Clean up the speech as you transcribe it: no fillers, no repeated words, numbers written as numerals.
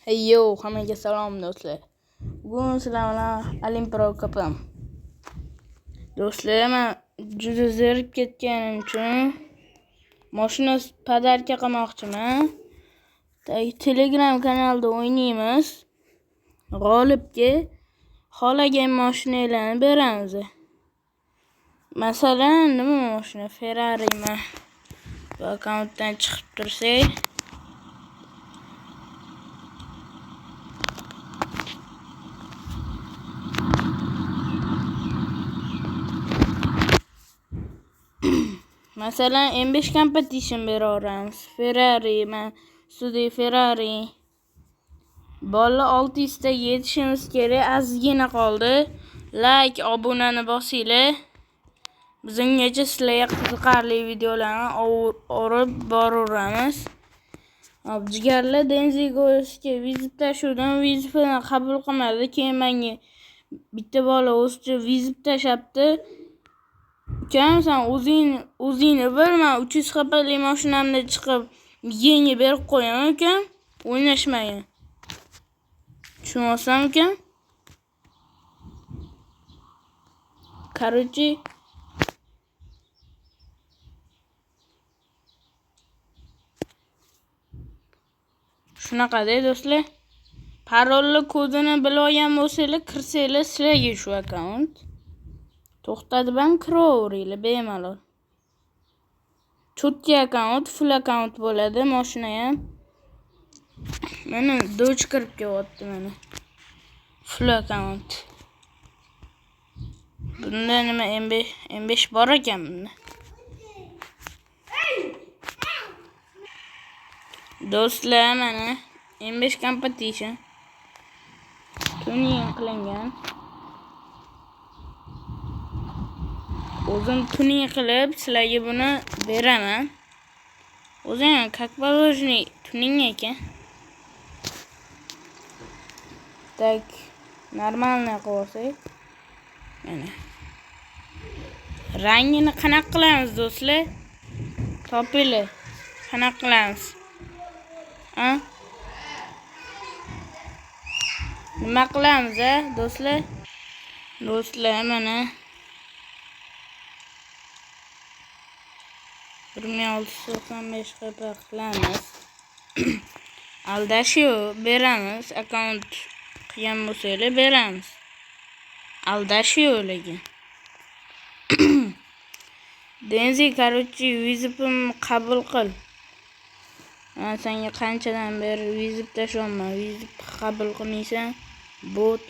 Hey yo, hammaga salom do'stlar. Bugun sizlar bilan Olimp Pro KPM. Do'stlar, men juda zerikib ketganim uchun mashina podarka qilmoqchiman. Telegram kanalida o'ynaymiz. G'olibga xohlagan mashinalarni beramiz. Masalan, nima mashina? Ferrari'mi? Bu akkauntdan chiqib tursak. Masalan, M5 Competition beraveramiz. Ferrari, man Sudi Ferrari. Bola 600 ta yetishimiz kerak, ozgina qoldi. Like, obunani bosinglar. Biz ungacha sizlarga qiziqarli videolarni olib boraveramiz. Hop, jigarlar, Denzigo'sga vizit tashuvdan vizitni qabul qilmadi. Keyin menga bitta bola o'zicha vizit tashlabdi. Ukam, sen o'zingni bil, men 300 xapali mashinamda chiqib yengi berib qo'yaman ukam, o'ynashmagin. Tushunyapsan ukam? Короче, shunaqada do'stlar. Parolli kodini bilib olgan bo'lsanglar, kirsanglar sizlarga shu akkaunt. To'xtatib ham kiraveringlar bemalol. Cho'tki akkaunt, full akkaunt bo'ladi, mashina ham. Mana Dodge kirib kelyapti mana. Full akkaunt. Bunda nima M5 bor ekan bunda. Do'stlar, mana M5 Competition tuning qilingan. O'zim tuning qilib sizlarga buni beraman. O'zi ham как положено tuning ekan. Так, нормально qilib olsak. Mana. Rangini qanaqa qilamiz do'stlar? Topinglar. Qanaqa qilamiz? A? Nima qilamiz, a, do'stlar? Do'stlar, mana 1695 xp qilamiz. Aldash yo'q, beramiz. Akkaunt qilgan bo'lsanglar beramiz. Aldash yo'q lekin. Denzi, короче, vizipim qabul qil. Men senga qanchadan beri vizip tashlayapman, vizip qabul qilmaysan, bot.